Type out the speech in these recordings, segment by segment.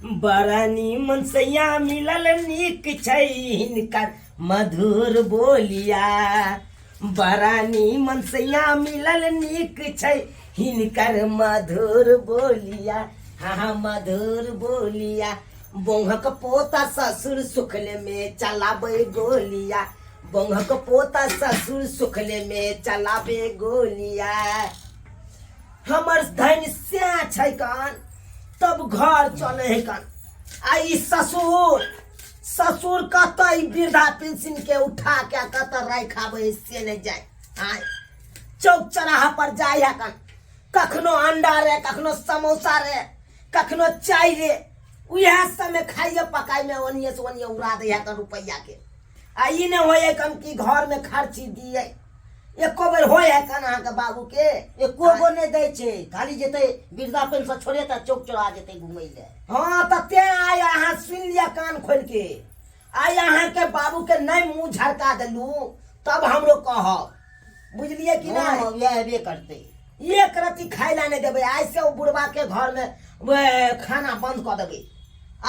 बड़ा नीमन सैया मिलल नीक छै हिनकर मधुर बोलिया। बड़ा नीमन सैया मिलल नीक छै हिनकर मधुर बोलिया। हाँ हाँ मधुर बोलिया। बोंघक पोता ससुर सुखले में चलाबे गोलिया। बोंघक पोता ससुर सुखले में चलाबे गोलिया। हमर धन से छै कान तब घर चले है कान। आ ई ससुर ससुर कतऽ ई वृद्धा पेंशन के उठा के कतऽ राखि आबै से नहि जाय। आय चौक चौराहा पर जाय है कान, कखनो अंडा रे, कखनो समोसा रे, कखनो चाय रे, उएह समय खाइए पकाइ में ओनिए से ओनिए उड़ा दै है कन रुपैआ के। आ ई नहि होइ है कन कि घर में खर्ची दिए, एको बेर होइ है कन अहाँके बाबू के? एको गो नहि दै छै, खाली जेतै वृद्धा पेंशन छोड़े तऽ चौक चौरा जेतै घुमै लए। हाँ तऽ तें आइ अहाँ सुनि लिअ कान खोलि के, आइ अहाँके बाबू के नहि मुँह झरका देलू तब हमरो कहब, बुझलियै कि नहि? हँ, वएह हेबे करतै। एक रत्ती खाय लए नहि देबै। आइ से ओ बुढ़बा के घर में खाना बंद कऽ देबै।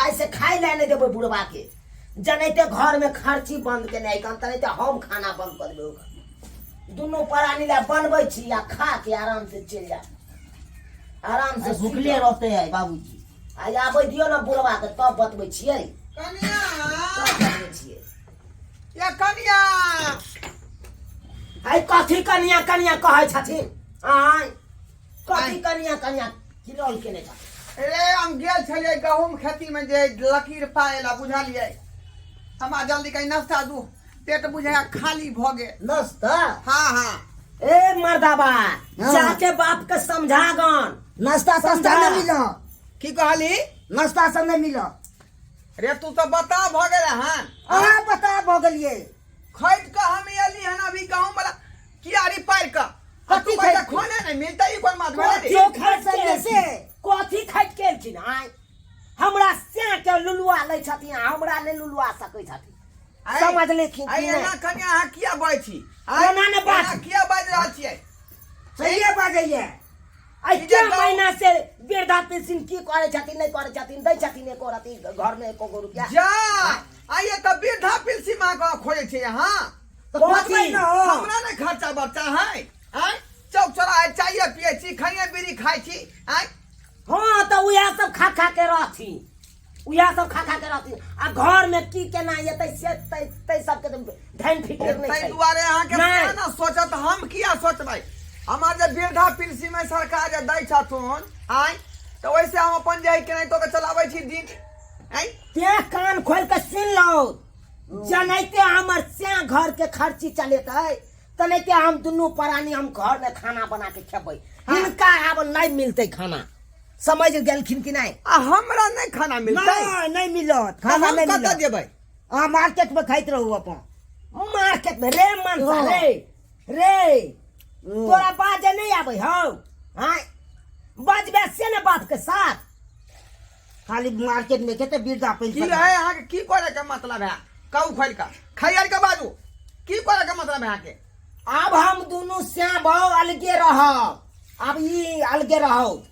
आइ से खाय लए नहि देबै बुढ़बा के। जनैते घर में खर्ची बंद केने अइ कन तनैते हम खाना बंद कऽ देबै ओकर। दुनू प्राणी लए बनबै छी आ खा के आराम से चलि जायब, आराम से आइ भुखले सुति रहतै आइ बाबूजी। आइ आबै दियौ ने बुढ़बा के तब बतबै छियै। कनिया तब बतबै छियै। या कनिया। आइ कथी कनिया कनिया कहै छथिन? आइ कथी कनिया कनिया किरौल केने छथिन? रे हम गेल छलियै गहूम खेती में जे लकीर पाएला, बुझलियै? हमरा जल्दी कहीं नाश्ता दू, पेट बुझाया खाली भऽ गेल। नाश्ता? हाँ हाँ। ए मर्दाबा, हाँ। जाके बाप के समझा गन। नाश्ता सस्ता समझा। नहीं मिला। की कहली? नाश्ता सब नहीं मिला। रे तू तो बता भऽ गेल हन। अहाँ बता भऽ गेलियै। खैट कऽ हम एली हन अभी गहूम वाला कियारी पारि कऽ। कथी तू कहै खैट के? खाने नहीं मिलतै, ई कोन बात भेलै रे? कथी खैट के से से। कथी खैट के एलखिन? आइ हमरा से के लुलुआ लै छथिन, हमरा नहि लुलुआ सकै छथिन। आइ- समझ लेखिन आइ कि नहि? एना कनिया अहाँ किया बाजै छी? आइ एना नहि बाज। एना किया बाजि रहल छियै? सहिए बाजैये। आइ ई जे के गाँव- महीना से वृद्धा पेंशन की करै छथिन नहि करै छथिन, दै छथिन एको रति घर में एको गो रुपया? जा आइए तऽ वृद्धा पेंशन अहाँ कहाँ खोजै छियै अहाँ? तऽ कथी? खोजबै ने हो। हमरा नहि खर्चा बर्चा है। आँय चौक चौराहे चाय पियै छी, खनिया बीड़ी खाइ छी। आँय हाँ तऽ उएह सब खा खा के रहथिन, उएह सब खा खा के रहथिन। आ घर में की केना एतै से तै तै सबके तऽ धन फिकिर नहि ताहि छै। दुआरे अहाँके नहि। ना सोचत, हम किया सोचबै? हमर जे वृद्धा पेंशन में सरकार जे दै छथुन आँय तऽ ओहिसे हम अपन जे है केनाहितो के चलाबै छी दिन। आँय तें कान खोल के सुन लो, जनैते हमर से घर के खर्ची चलेतै तनैते हम दुनू प्राणी हम घर में खाना बना के खेबै। हिनका आब नहीं मिलतै खाना, समझ गेलखिन कि नहीं? आ हमरा नहीं खाना मिलतै? नहीं, नहीं मिलत खाना। हम नहीं कतऽ मिलत। जेबै? अहाँ मार्केट में खाइत रहू अपन। मार्केट में रे मनसा। हाँ। रे रे तोरा बाजे नहीं आबै हौ? हाँ बजबे से ने बाप के साथ। खाली मार्केट में खेते वृद्धा की पेंशन। रहे अहाँके की करे के मतलब है? कहू खोलि कऽ खैर के बाजू, की करे के मतलब है अहाँके? आब हम दुनू श्याम भाव अलगे रहब, आब ई अलगे रहब,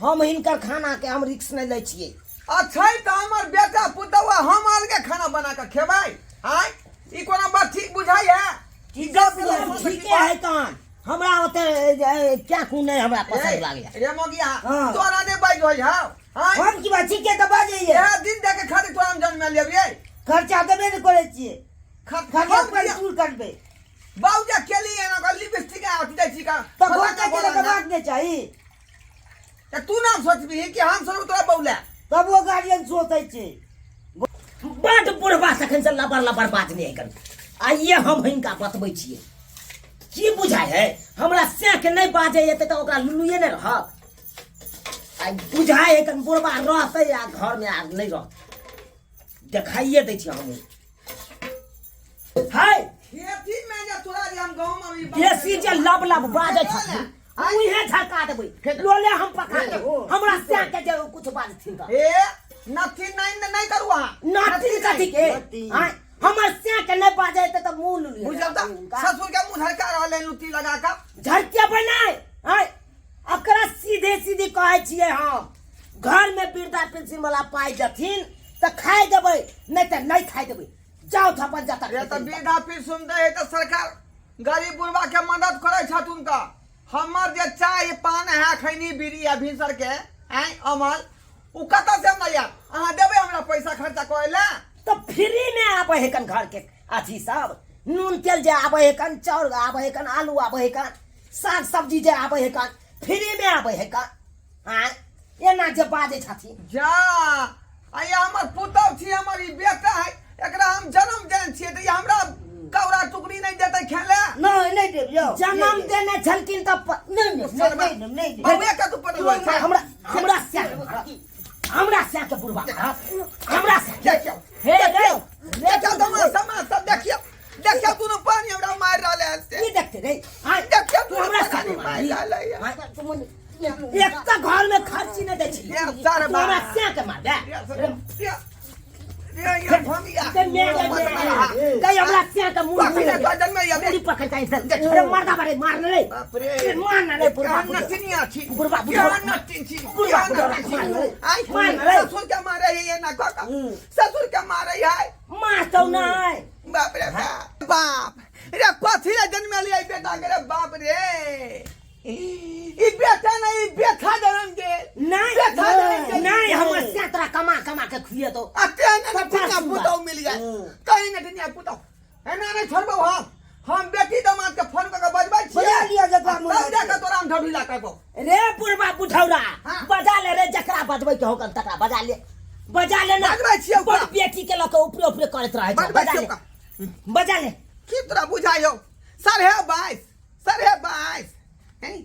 हम हिनकर खाना के हम रिक्स नहीं लै छियै। अच्छा तऽ हमर बेटा पुतौह हम अलगे खाना बना कऽ खेबै? आँय ई कोनो बात ठीक बुझाइ है? की गप बुझाइ? ठीके है तहन, हमरा ओते क्या खून नहीं हमरा पसंद लागैया। रे मोगिया, हाँ। तोरा नहि बाजि होइ हौ? आँय हम की बात ठीके तऽ बाजैये। इएह दिन देखे खाली तोरा हम जन्म लेबियै। खर्चा देबे नहि करै छियै। खर्चा खर्चा पर करबै। बाबूजा केली एना कऽ लिपस्टिक आ अथी दै छी का तऽ घर के देबाक नहि चाही। तऽ तू नाम सोचबिही कि हम सोचब तोरा बौला? तब ओ गार्जियन सोचै छै। बड बुढ़बा तखन से लबर लबर बाजने है कन। आइए हम हिनका बतबै छियै की बुझाइ है। हमरा से के नहि बाजै एतै तऽ ओकरा लुलुए नहि रहत। आ बुझाइ है कन बुढ़बा रहतै आ घरमे आ नहि रहतै, देखाइए दै छियै हमहूँ। है खेती में जे तोरा जे हम गहूम अभी बेसी जे लब लब बाजै छथिन उहे झरका देबै, लोले हम पका देबै। हमरा से के जे कुछ बाजथिन तऽ ए नथी नहीं नहीं करू अहाँ। नथी कथी के? नथी। आँय, हमर से के नहि बाजै तऽ मुँह लुलिए बुझल तऽ ससुर के मुँह झरका रहल है लुत्ती लगा कऽ। झरकेबै नहि। आँय, एकरा सीधे सीधे कहै छियै हम, घर में वृद्धा पेंशन वाला पाइ देथिन तऽ खाय देबै, नहीं तऽ नहीं खाय देबै। जाउ तऽ अपन जतऽ रे तऽ खेतै। वृद्धा पेंशन दै है तऽ सरकार गरीब बुढ़वा के मदद करै छथुन का। हमर जे चाय पान है खैनी बीड़ी आ भिनसर के आँय अमल उ कतऽ से हमरा आयत? अहाँ देबै हमरा पैसा खर्चा करै लए? तऽ फ्री में आबै है कन घर के अथी सब, नून तेल जे आबै है कन, चाउर आबै है कन, आलू आबै है कन, साग सब्जी जे आबै है कन, फ्री में आबै है कन। आँय एना जे बाजै छथिन। जा आ ई हमर पुतहु छी, हमर ई बेटा है, एकरा हम जन्म देने छियै तऽ ई हमरा कौड़ा टुकड़ी नहि देतै खेले? नहीं नहीं देब यौ। जन्म देने छलखिन तऽ नहीं नहीं नहीं नहीं नहीं देब। बउए के तू पटल छै। हमरा हमरा स्या हमरा स्या के बुढ़वा हमरा स्या देखियौ हे रे देखियौ तमाशा समाज सब देखियौ, देखियौ दुनू पानी हमरा मारि रहल है से। की देखते रे? आँय, देखियौ तू हमरा पानी साथे मारि रहल है। एक तऽ घर में खर्ची नहीं दै छी, ये सर तू हमरा स्या के मार दे। ये ये ये भमिया ते मेरे गई हमरा स्या के मुंह पकड़ ले गर्दन में ये मुड़ी पकड़ के इधर अरे मर्दा बारे मारने रे। बाप रे। मारने रे बुढ़वा। केहन नचनिया छी, बुढ़वा, बुढ़वा। केहन नचनी छी, बुढ़वा, केहन बुढ़वा, नचनी छी। मार रे। आइ, मार रे। ससुर के मारे है ये ना काका, ससुर के मारे है। मारतौ नहीं। बाप रे बाप, बाप रे कथी रे जन्म लिया बेटा के रे बाप रे। ई बेटा नहीं, ई बेथा जन्म गेल। नहीं बेथा जन्म गेल। नहीं, हमर स्या तोरा कमा कमा के खुएतौ। आ तेहन ने सबटा दुनिया सुन्दर। पुतहु मिल गेल, कहीं ने दुनिया पुतहु एना नहीं छोड़बौ हम। हम बेटी दमाद के फोन कऽ के बजबै छियै। बजा लिअ जकरा मोन तब होइ जा छै। कऽ तोरा हम ढढुला करबौ। रे बुढ़वा बुढ़ौरा, हाँ। बजा ले रे, जकरा बजबै के होकन तकरा बजा ले, बजा ले ना। बजबै छियौ बड़ का। बेटी के लऽ के ऊपरे ऊपरे करैत रहै छै। बजबै बजा छियौ ले का। बजा ले। की तोरा बुझाइयौ? 22:30, 22:30। हैं?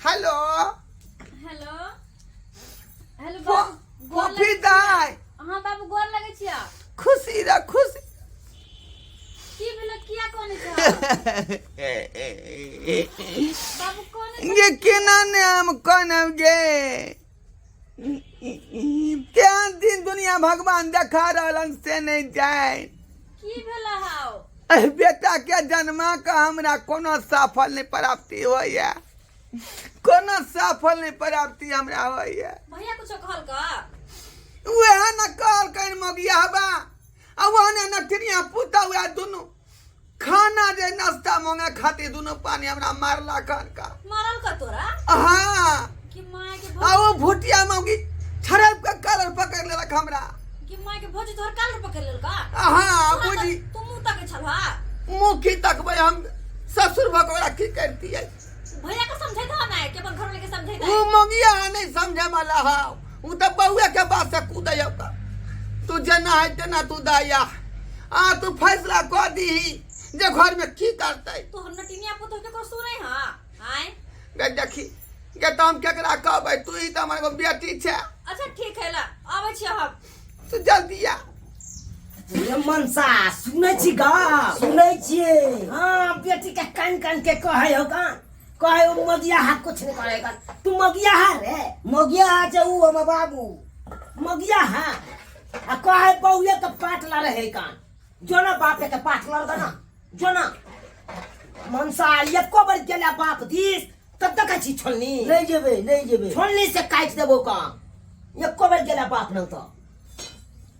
हेलो। हेलो हेलो बाबू, गोर फोफी लगै दाइ। हाँ बाबू, गोर लगै छियै। खुशी रह, खुशी। की भेलो, किया कोने छ बाबू? कोने गे केना ने हम कहब गे, तेहन दिन दुनिया भगवान देखा रहलन से नहीं जाए। की भेलो हाउ? एहि बेटा के जन्मा के हमरा कोनो सफल नहीं प्राप्ति होइए, कोनो सफल नहीं प्राप्ति हमरा होइए। भैया कुछो कहल का? वएह न कहलकनि मगिया बा आ वह ने नटिनिया पुता, वएह दुनू खाना जे नाश्ता मांगे खातिर दुनू पानी हमरा मारला खन का। मारल का तोरा? हाँ। कि माय के आ भौजी ओ भुटिया मौगी छड़प के कलर पकड़ लेलक हमरा। कि माय के भौजी तोहर कालर पकड़ लेलक? हाँ। तोरा बुझी तू मुंह तक छलहा। मुँह की तकबै हम? ससुर भऽ कऽ ओकरा की करतियै? भैया के समझैत हो ना कि अपन घर वाले के समझैत? उ मौगिया नहीं समझे वाला हा, उ तऽ बउए के बात से कूदै होता। तू जेना है तेना तू दाया आ तू फैसला कऽ दीही जे घर में की करतै। तोहर नटिनिया पुतोह केकरो सुनै हां आय? गे देखी गे, तऽ हम केकरा कहबै? तू ही तऽ हमर एगो बेटी छै। अच्छा ठीक है, ला आबै छी हम। तू जल्दी आ। रे मनसा, सुनै छी गा? सुनै छियै। हाँ, बेटी के कान कान के कहै हो कान कहै हो मगिया हा कुछ नहीं करे का। तू मगिया हा रे? मोगिया छै उ हमर बाबू। मगिया हा आ कहै बउए के पाट ला रहे कान, जो ना बापे के पाट लड़ ना जो ना। मनसा, एको बेर गेला बाप दिस तब देखै छी छोलनी। नहीं जेबै, नहीं जेबै। छोलनी से काटि देबो काम। एको बेर गेला बाप नहीं तो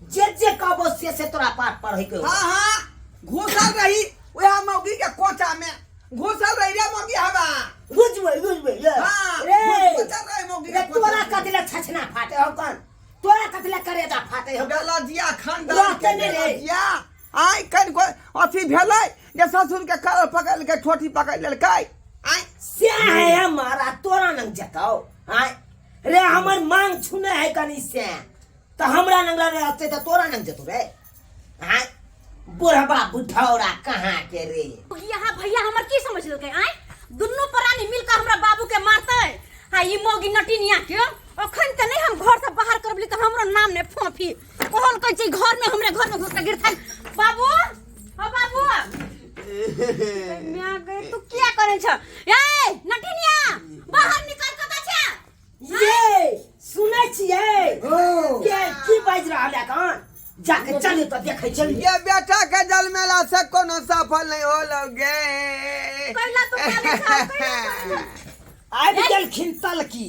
जे जे कहबो से से तोरा पाठ पढ़ै के हो। हाँ हाँ, घुसल रही वह मौगी के कोचा में घुसल रही रे मौगी हवा। बुझबै बुझबै ये। हाँ। रे। घुसल रही मौगी रे के कोचा तोरा में। कथिला छछना फाटे हो कन? तोरा कथिला करेजा फाटे हो? बेलजिया खानदान रहते के नहि रे। बेलजिया आइ कन को अथी भेलै जे ससुर के कलर पकड़ के ठोठी पकड़ लेलकै आइ। से है हमारा तोरा नंग जताओ आय रे, हमर मांग छुने है कनी से तो हमरा नंग रहते तो तोरा नंग जतो रे आय बुढ़बा बुढ़ौरा कहाँ के रे। यहाँ भैया हमर की समझ लेलकै आय? दुनू प्राणी मिलकर हमरा बाबू के मारतै आ ई मौगी नटिनिया के अखन तऽ नहीं हम घर से बाहर करबली तऽ हमरो नाम ने फोफी। कहल कहै छै घर में हमरे घर में घुस के गिरथन। बाबू हो बाबू, म्या गए तू किया करै छ? ए नटिनिया, बाहर निकल, कतऽ छै? ये सुनै छियै? हँ। के की बाजि रहल है कान जाके? चलू तऽ देखै छी। ये बेटा के जलमेला से कोनो सफल नहीं होलो गे। कैला तू काले छौ? कैला करै छौ? आबि गेलखिन तलकी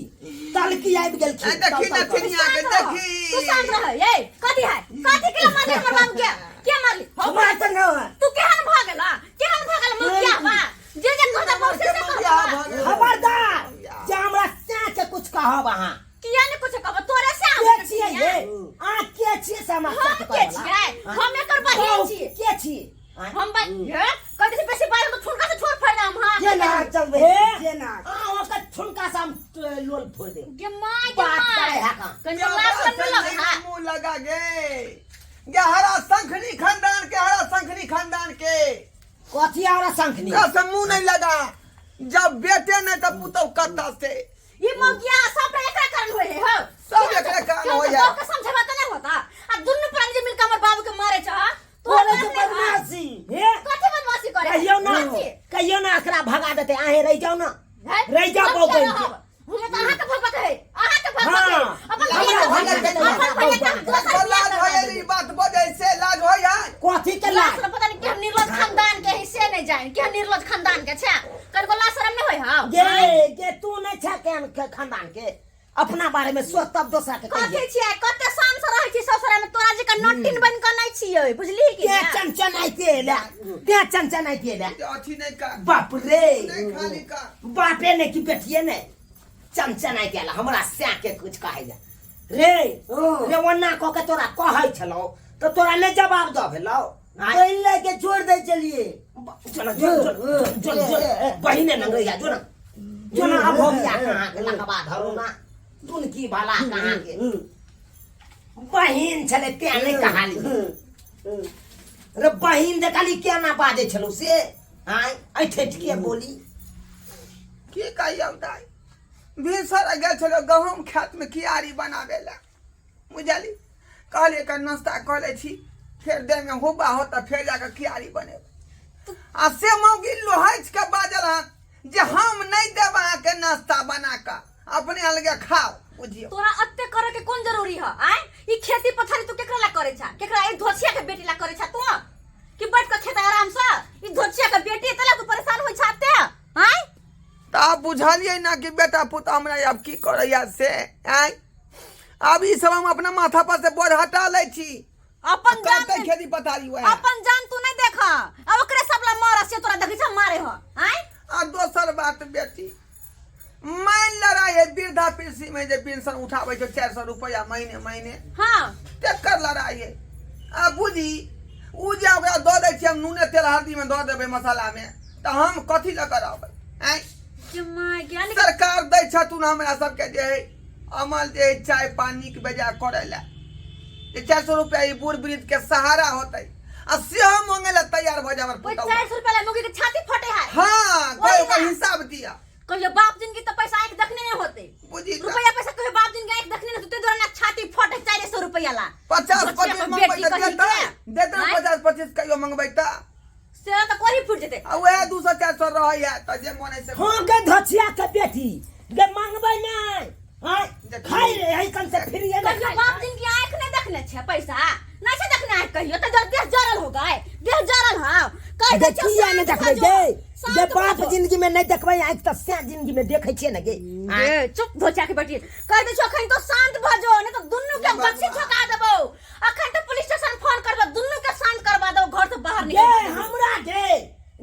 तलकी आबि गेलखिन आ, देखी तल, तल, तल। नथिनिया के देखी तू शांत रह ए कथी है कथी के मारली हमर बाबू के के मारली हो हमरा तऽ न तू केहन भऽ गेला केहन भऽ गेल मौगिया बा जे जे कहता बहुत से मौगिया कहता भऽ गेल। खबरदार जे हमरा सैं के कुछ कहब अहाँ किया ने कुछ कहब तोरे से हम के छियै ये अहाँ के छियै से हमरा हम सैं के के कहै वला? छियै हम एकर बहिन छियै के छियै आँय? हम हे कथी से बेसी बाजब तऽ ठुनका से छोड़ फाड़ हम हां जेना चलबै हे जेना अहाँ ओकर ठुनका से हम लोल फोड़ देब गे माय गे बात माय करे है का? कनी लाज शरम नहीं लगे हा मुंह लगा गे गे हरा शंखनी खानदान के हरा शंखनी खानदान के कथी हमरा शंखनी ओकरा से मुंह नहीं लगा जब बेटे नहीं तो पुतौ कत्ता से ई मौगिया सब एकरा कारण होय है हो सब एकरे कारण होय है। बाप के समझेबा त नहीं होता आ दुन्नु प्राणी जे मिलके हमर बाबू के मारे छ तो करे छै बदमाशी हे कथी बदमाशी करे कहियो ना कथी? कहियो ना एकरा भगा देते अहें रहि जाओ ना है? रहि जाओ हम बौ किया बहिन के। रहब? हमरा तऽ अहाँके भगवत है अहाँके भगवत है हाँ। अपन हमरा भैया भगवत के है। अपन भैया के हम दोसर तो बियाह लाज करवा होय देबै। ई बात बजै से लाज होय है कथी के लाज लाज शरम पता नहीं केहन निर्लज खानदान के है से नहीं जाए केहन निर्लज खानदान के छै कनको लाज शरम नहीं होय हां गे गे तू नहीं छा केहन के खानदान के अपना बारे में सोच तब दोसरा के कथी कहिए छियै कते शान से रहै छी ससुरा में तोरा जेका नटिन बन के नहीं छियै बुझली कि ते ने चनचनाइते ले ते चनचनाइते ले अथी नहीं का बाप रे नहीं खाली का बापे ने कि बेटिए ने चनचनाइते ले हमरा सै के कुछ कहै जा रे रे ओना कह के तोरा कहै छलौ तऽ तोरा नहि जवाब दऽ भेलौ आँय? बहिन लए के छोड़ दै छलियै चलो जो जो जो जो बहिने नंगैया जो ना जो ना अब हो गया कहाँ के लकबा धरू ना तुनकी भला कहाँ के बहिन छलै तें नहि कहाली रे बहिन देखली केना बाजै छलौ से आँय ऐठैठ के बोली की कहियौ दाइ भिनसर गेल छलौ गहूँम खेतमे कियारी बनाबै लए बुझली कहलियै कनि नाश्ता कऽ लै छी फेर देहमे हुब्बा होत तऽ फेर जाकऽ कियारी बनेबै आ से मौगी लोहछि कऽ बाजल हन जे हम नहि देब अहाँके नाश्ता बना कऽ अपने अलगे खाओ बुझियौ तोरा अत्ते करे के कोन जरूरी है आय ई खेती पथारी तू केकरा ला करे छा केकरा ई धोछिया के बेटी ला करे छा तू कि बैठ के खेत आराम से ई धोछिया के बेटी तला तू परेशान होई छा अत्ते आय तऽ आब बुझलियै ने कि बेटा पुतहु हमरा आब की करैया से आँय आब ई सब हम अपना माथा पर से बोझ हटा लै छी अपन जान करतै खेती पथारी वएह अपन जान तू नहीं देखा आ ओकरे सब ला मारा से तोरा देखै छा मारे हो आय आ दोसर बात बेटी मान लड़ाई है वृद्धा पेंशन में जे पेंशन उठाबै छै 400 रुपया महीने महीने हां तेकर लड़ाई है आ बुझी उ जे ओकरा दऽ दै छियै हम नूने तेल हल्दी में दऽ देबै मसाला में तऽ हम कथी लऽ कऽ रहबै आँय के माय ज्ञान सरकार दै छथुन हमरा सबके जे है अमल जे है चाय पानी के बेजा करै लए जे 400 रुपया ई बूढ़ वृद्ध के सहारा होतै आ सेहो मांगे लए तैयार भऽ जाय हमर ओइ पुतहु 400 रुपया ला मुगी के छाती फटे है हाँ कोई ओहि ओकर ना। हिसाब दिया कहियो बाप जिनकी तो पैसा आँख देखने नहीं होते बुझी तऽ रुपया पैसा कहियो बाप जिनकी आँख देखने नहीं होते तोरा ना छाती फटे 400 रुपया ला 50 बच्चिया 25 के मंगबै बेटी तऽ कही देतै के देतै आँय? 50 25 कहियो मंगबै तऽ से तऽ कोरी फूट जेतै आ वएह 200 400 रहैया तऽ जे मन है से हाँ गे धचिया के बेटी गे मांगबै नहि आँय खाइ रे है कन से फिरिए नहि कहियो खाइ। बाप दिन की आँख नहीं देखने छे पैसा नहीं छे देखने आँख कहियो तो जर देह जरल हो गए देह जरल हाँ कह गे दे छे किया नहि शांत देखबै भऽ जो, गे शांत गे भऽ बाप जो। जिंदगी में नहि देखबै आँखि तऽ सैह जिंदगी में देखै छियै ने गे आँय। गे चुप धोचा के बेटी कह दे छो अखन तो शांत भऽ जो नहीं तो दुन्नू के बक्सी ठोका देबो अखन तो पुलिस स्टेशन फोन करबो दुन्नू के शांत करवा देबो घर से बाहर गे निकल हमरा गे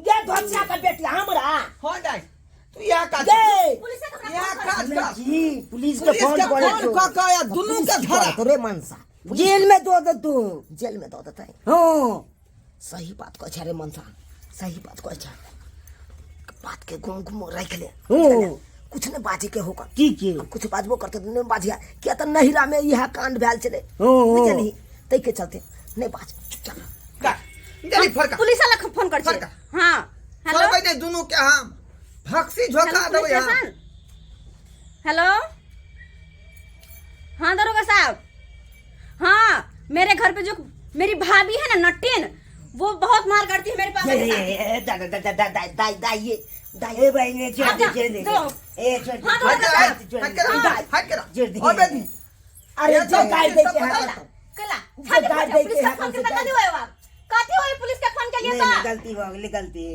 गे धोचिया के बेटी हमरा हाँ दाइ तू इएह काज गे पुलिस के हमरा इएह फोन काज करबो। कर जी पुलिस के पुलिस फोन के करे फोन कऽ कऽ आ दुनू के धरा तोरे मनसा जेल में दो दे तू जेल में दऽ देतै हाँ सही बात कहै छै रे मनसा सही बात कहै छै बात के गुम गुम राखि ले हूँ। कुछ नहि बाजे के होकर ठीक छै कुछ बाजबो करते तऽ नहि बाजिया किया तऽ नहिरा में इएह कांड भेल छलै हूँ, हूँ। बुझलिही ताहिके चलते नहि बाज चुपचाप कर जल्दी फरका पुलिस वाला के फोन कर छे फरका। हां हेलो छोड़बै नहि दुनू के हम भक्सी झोका हेलो देबै पुलिस हम स्टेशन हेलो हाँ दरोगा साहब हाँ मेरे घर पे जो मेरी भाभी है ना नट्टिन वो बहुत मार करती है मेरे पापा के साथ दाई दाई दाई दाई दाई ये दाई ए भाई ने छोड़ दे छोड़ दे दो। ए छोड़ दे हाँ, दो। हट के रह, हट के रह, हट के रह। जोड़ दे। और बेटी अरे ये जो सब- गाय ये दे सब के पता हाथ लगता। कला जो छाती गाय फटे, दे पुलिस के का हाथ फोन से करता गाय। कथी होय बाप कथी होय पुलिस के फोन के लिए नहीं तो नहीं गलती हो गई गलती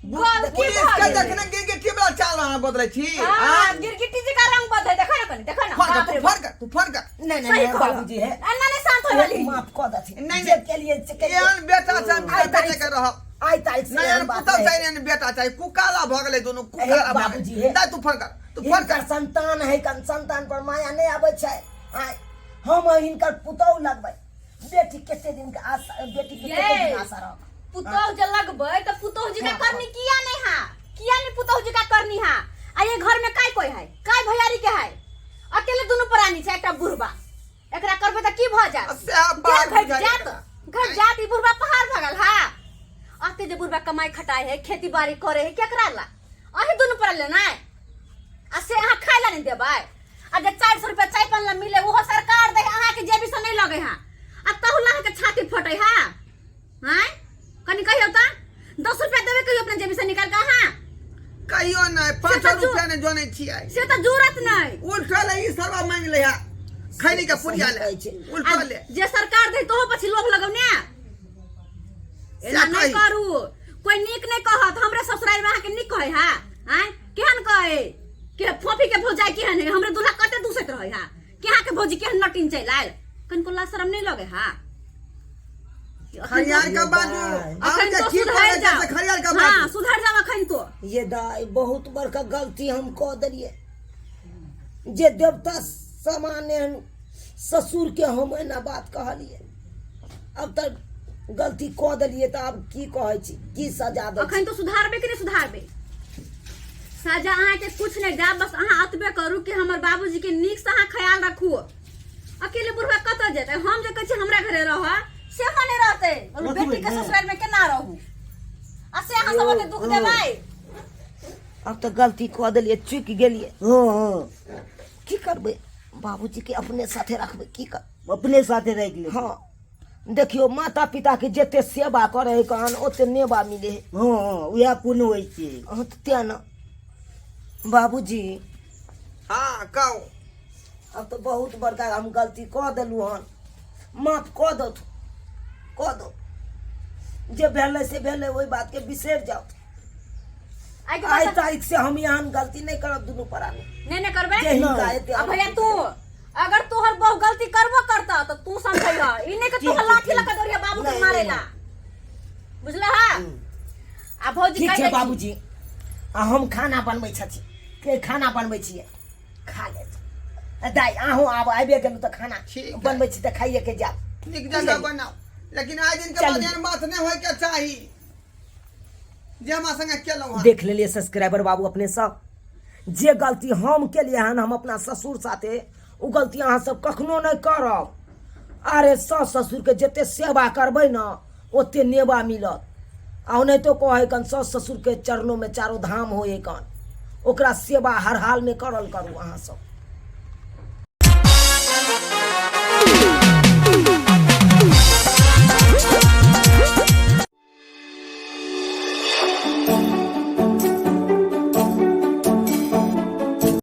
गलती पुलिस भऽ के गेलै। देखने गिरगिटी वाला चाल अहाँ बदलै छी हाँ, आँय? गिरगिटी जकाँ रंग बदलै, देखो ना कनी, देखो ना, फोन कर बाप तू रे फोन कर तू फोन कर नहीं सही नहीं कहलौ। बाबूजी है आ, ना, नहीं, शांत होय वाली। माफ कऽ देथिन नहीं, जे नहीं। केलिए से केलिए एहन बेटा छै हम आइ बेटे तारीख के रहब आइ तारीख से नहीं एहन एहन बात पुतहु नहीं। चाही एहन बेटा चाही कुकाला भऽ गेलै दुनू हे कुकाला भऽ बाबूजी, गेलै हे। दाइ तू फोन कर तू फोन हिनकर कर संतान है कन संतान पर माया नहीं आबै छै आइ हम हिनकर पुतहु लगबै बेटी कते दिन के आशा बेटी के कते दिन ये। आशा रहत पुतोह जे लगबै तऽ पुतोह जी का करनी किया नहीं हा किया नहीं पुतोह जी का करनी हा आ ये घर में काय कोई है काय भैयारी के है अकेले दुनू प्राणी छै एकटा बुढ़बा एकरा करबै तऽ की भऽ जायत सएह बात घट बुझाइ जात एकरा। घट जात ई बुढ़बा पहाड़ भगल हा अते जे बुढ़बा कमाई खटाई है खेती बाड़ी करे है केकरा ला अही दुनू पर लेना आ से अहाँ खाय ला नहीं देबै आ जे 400 रुपया चाय पान ला मिले ओहो सरकार दे अहाँ के जेबी से नहीं लगे हा आ तहु ला अहाँ के छाती फटे हा आँय कनी कहियो त 10 रुपया देबै कहियो अपना जेबी से निकाल के अहाँ कहियो नहि पाँच से तऽ रुपया नहि जनै छियै से तऽ जरूरत नहीं उल्टो ले ई सरवा मांगि ले हा खैनी के पुड़िया ले कहै छै। उल्टो आ ले जे सरकार दे तोहो પછી लोभ लगौने एना सएह नहीं कही। करू कोई नीक नहीं कहत हमरे ससुराल में अहाँके नीक कहै हा आँय केहन कहै के फोफी के भौजाई केहन है हमरे दूल्हा कते दूसैत रहै हा के अहाँके भौजी केहन नटिन चलि आयल कनिको लाज शरम नहीं लगे हा खरियार का बाजू अखन अखन तो की सुधर करै छै जाओ से खरियार का हाँ बाजू सुधर जाओ अखन तो ये दाई बहुत बड़का गलती हम कऽ देलियै जे देवता समान एहन ससुर के हम एना बात कहलियै अब तऽ गलती कऽ देलियै तऽ आब की कहै छी की सजा दै अखन तो सुधारबे कि नहीं सुधारबे सजा अहाँके कुछ नहीं देब बस अहाँ अतबे करू कि हमर बाबूजी के नीक से अहाँ ख्याल रखू अकेले बुढ़वा कतऽ जेतै हम जे कहै छी हमरा घरे रह सेहो नहि रहतै बोलू रखबै बेटी के ने। ससुराल में केना रहू आ से अहाँ सबके दुख देबै अब तऽ गलती कऽ देलियै चुकि गेलियै हँ हँ की करबै बाबूजी के अपने साथे रखबै की कर अपने साथे राखि ले हँ देखियौ माता पिता के जते सेवा करे है कहन ओते नेवा मिले है हँ हँ उएह पुण्य होइ छै हँ तऽ तें ने बाबूजी हाँ कहू अब तऽ बहुत बड़का हम गलती कऽ देलहुँ हन माफ कऽ दो कऽ दो जे भेलै से भेलै ओहि बातके बिसरि जाउ आइ के आइ बाद तारीख से हम एहन गलती नहि करब दुनू प्राणी नहि नहि करबै जे हिनका एते आ भैया तू अगर तोहर बहु गलती करबो करता तो तू समझैह ई नहि कि तू लाठी लऽ के दौड़िया बाबू के नहीं, मारेला बुझलह आ भौजी ठीक कहि छै दै छी बाबूजी आ हम खाना बनबै छथि के खाना बनबै छियै खा लेत दाइ अहूँ आब आबिए गेलहुँ तऽ खाना ठीक है। बनबै छी तऽ खाइए के जायब नीक जगह बनाउ लेकिन आइ दिन के बाद चलू। एहन बात नहि होय के चाही जे हमरा संगे केलहुँ हन देख लेलियै सब्सक्राइबर बाबू अपने सब जे गलती हम केलियै हन हम अपना ससुर साथे ओ गलती अहाँ सब कखनो नहि करब अरे सास ससुरके जते सेवा करबै ने ओते नेवा मिलत आ ओनाहितो कहै कन सास ससुरके चरणोमे चारो धाम होइ कन ओकरा सेवा हर हालमे करल करू अहाँ सब